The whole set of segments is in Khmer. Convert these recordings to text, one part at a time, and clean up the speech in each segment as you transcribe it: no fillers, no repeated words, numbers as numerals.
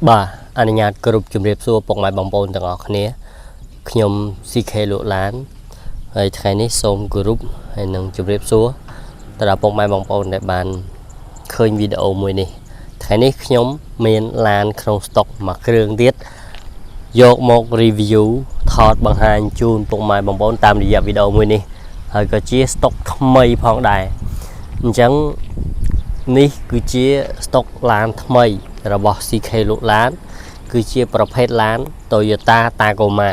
បាទអនុញ្ញាតគ្រប់ជម្រាបសួរពុកម៉ែបងប្អូនទាំងអស់គ្នាខ្ញុំ CK លក់ឡានហើយថ្ងៃនេះសូមគោរពហើយនឹងជម្រាបសួរទៅដល់ពុកម៉ែបងប្អូនដែលបានឃើញវីដេអូមួយនេះថ្ងៃនេះខ្ញុំមានឡានក្នុងស្តុកមួយគ្រឿងទៀតយកមក review ថតបង្ហាញជូនពុកម៉ែបងប្អូនតាមរយៈវីដេអូមួយនេះហើយក៏ជាស្តុកថ្មីផងដែរអញ្ចឹងនេះគឺជាស្តុកឡានថ្មីរបស់ CK លក់ឡាន គឺជាប្រភេទឡាន Toyota Tacoma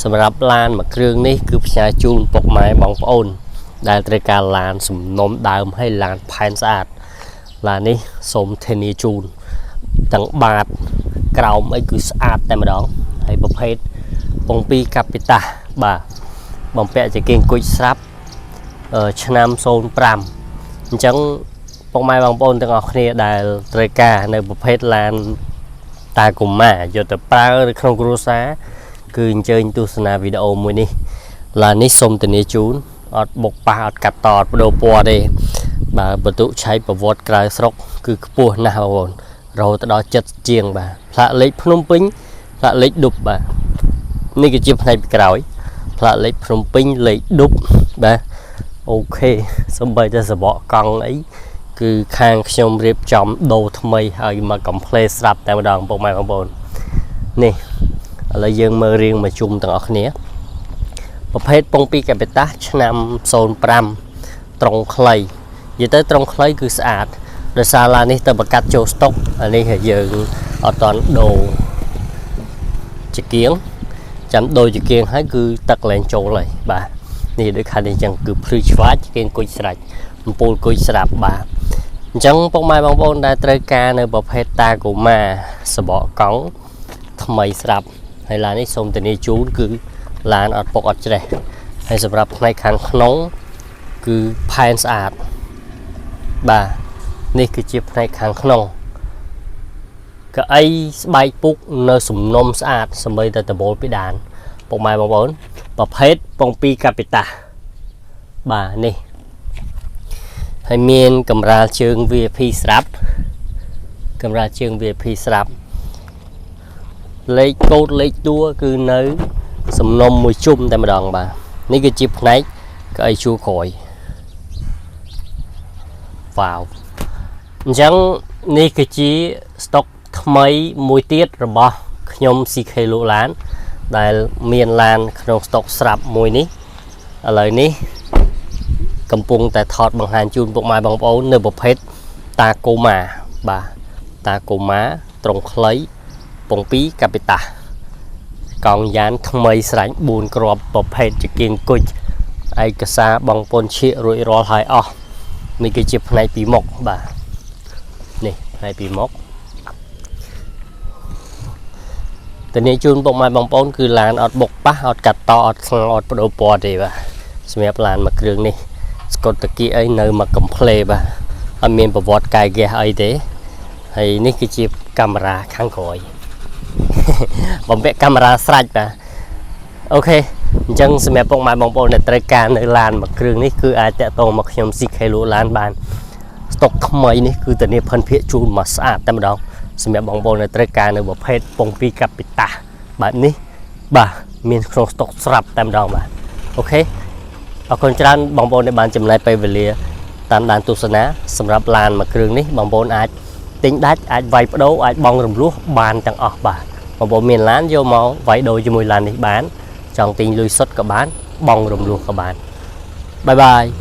សម្រាប់ឡានមួយគ្រឿងនេះគឺផ្ញើជូនពុកម៉ែបងប្អូន ដែលត្រូវការឡានសំណុំដើមហើយឡានផែនស្អាតឡាននេះសូមធានាជូនទាំងបាតក្រោមអីគឺស្អាតតែម្ដងហើយប្រភេទពងពីកាពីតាបាទបំពាក់ជាគៀងគុជស្រាប់ឆ្នាំ05អញ្ចឹងពុកម៉ែបងប្អូនទាំងអស់គ្នាដែលត្រូវការនៅប្រភេទឡាន Tacoma យកទៅប្រើនៅក្នុងគ្រួសារគឺអញ្ជើញទស្សនាវីដេអូមួយនេះឡាននេះសូមធានាជូនអត់បុកប៉ះអត់កាត់តអត់បដូរពណ៌ទេបាទបន្ទុឆៃប្រវត្តិក្រៅស្រុកគឺខ្ពស់ណាស់បងប្អូនរហូតដល់70ជាងបាទផ្លាកលេខភ្នំពេញផ្លាកលេខឌុបបាទនេះគឺជាផ្នែកពីក្រោយផ្លាកលេខភ្នំពេញលេខឌុបបាទ OK សំបីតែសបកកង់អីគឺខាងខ្ញុំរៀបចំដូរថ្មីហើយមកកំ pl ស្រាប់តែម្ដងពុកម៉ែបងប្អូននេះឥឡូវយើងមើលរៀងមកជុំទាំងអស់គ្នាប្រភេទពងពីកាបេតាឆ្នាំ05ត្រង់ខ្លីនិយាយទៅត្រង់ខ្លីគឺស្អាតដោយសារឡាននេះទៅបង្កាត់ចូលស្តុកអានេះយើងអត់តន់ដូរជាគៀងចាំដូរជាគៀងហើយគឺទឹកលែងចូលហើយបាទនេះដូចខាងនេះអញ្ចឹងគឺភ្លឺឆ្វាច់គៀងគុជស្រេចអំពូលគុជស្រាប់បាទអញ្ចឹងពុកម៉ែបងប្អូនដែលត្រូវការនៅប្រភេទ Tacoma សបកកង់ថ្មីស្រាប់ហើយឡាននេះសូមធានាជូនគឺឡានអត់ពុកអត់ច្រេះហើយសម្រាប់ផ្នែកខាងក្នុងគឺផែនស្អាតបាទនេះគឺជាផ្នែកខាងក្នុងកៅអីស្បែកពុកនៅសំណុំស្អាតសម្បីតែដបូលពីដានពុកម៉ែបងប្អូនប្រភេទពងពីកាពីតាបាទនេះហើយមានកម្រាលជើង VIP ស្រាប់កម្រាលជើង VIP ស្រាប់លេខកូដលេខតួគឺនៅ សំណុំមួយជុំតែម្ដងបាទនេះគឺជាផ្នែកកៅអីជួរក្រោយវ៉ាវអញ្ចឹងនេះគឺជាស្តុកថ្មីមួយទៀតរបស់ខ្ញុំ CK លក់ឡាន ដែលមានឡានក្នុងស្តុកស្រាប់មួយនេះឥឡូវនេះ កំពុងតែថតបង្ហាញជូនពុកម៉ែបងប្អូននៅប្រភេទ Tacoma បាទ Tacoma ត្រង់ខ្លីពងពីកាពីតាកង់យ៉ានថ្មីស្រាញ់4គ្រាប់ប្រភេទជាគៀងគុជឯកសារបងប្អូនឈៀករួចរាល់ហើយអស់នេះគឺជាផ្នែកពីមុខបាទនេះផ្នែកពីមុខតនេះជូនពុកម៉ែបងប្អូនគឺឡានអត់បុកប៉ះអត់កាត់តអត់ស្ងអត់បដូរពណ៌ទេបាទសម្រាប់ឡានមួយគ្រឿងនេះស្កុតតាគីអីនៅមកកំ pl បាទអត់មានប្រវត្តិកាយហ្គេសអីទេហើយនេះគឺជាកាមេរ៉ាខាងក្រោយ បំពាក់កាមេរ៉ាស្រេចបាទ OK អញ្ចឹងសម្រាប់ពុកម៉ែបងប្អូនដែលត្រូវការនៅឡានមួយគ្រឿងនេះគឺអាចតាក់ទងមកខ្ញុំ CK លក់ឡានបានស្តុកថ្មីនេះគឺធានាផិនភាកជូនមកស្អាតតែម្ដងសម្រាប់បងប្អូនដែលត្រូវការនៅប្រភេទពងពីកាពីតាបែបនេះបាទមានក្នុងស្តុកស្រាប់តែម្ដងបាទ OK អរគុណច្រើនបងប្អូនដែលបានចំណាយពេលវេលាតាមដានទស្សនាសម្រាប់ឡានមួយគ្រឿងនេះបងប្អូនអាចទិញដាច់អាចវាយបដូរអាចបងរំលោះបានទាំងអស់បាទបងប្អូនមានឡានយកមកវាយដូរជាមួយឡាននេះបានចង់ទិញលុយសុទ្ធក៏បានបងរំលោះក៏បាន bye bye.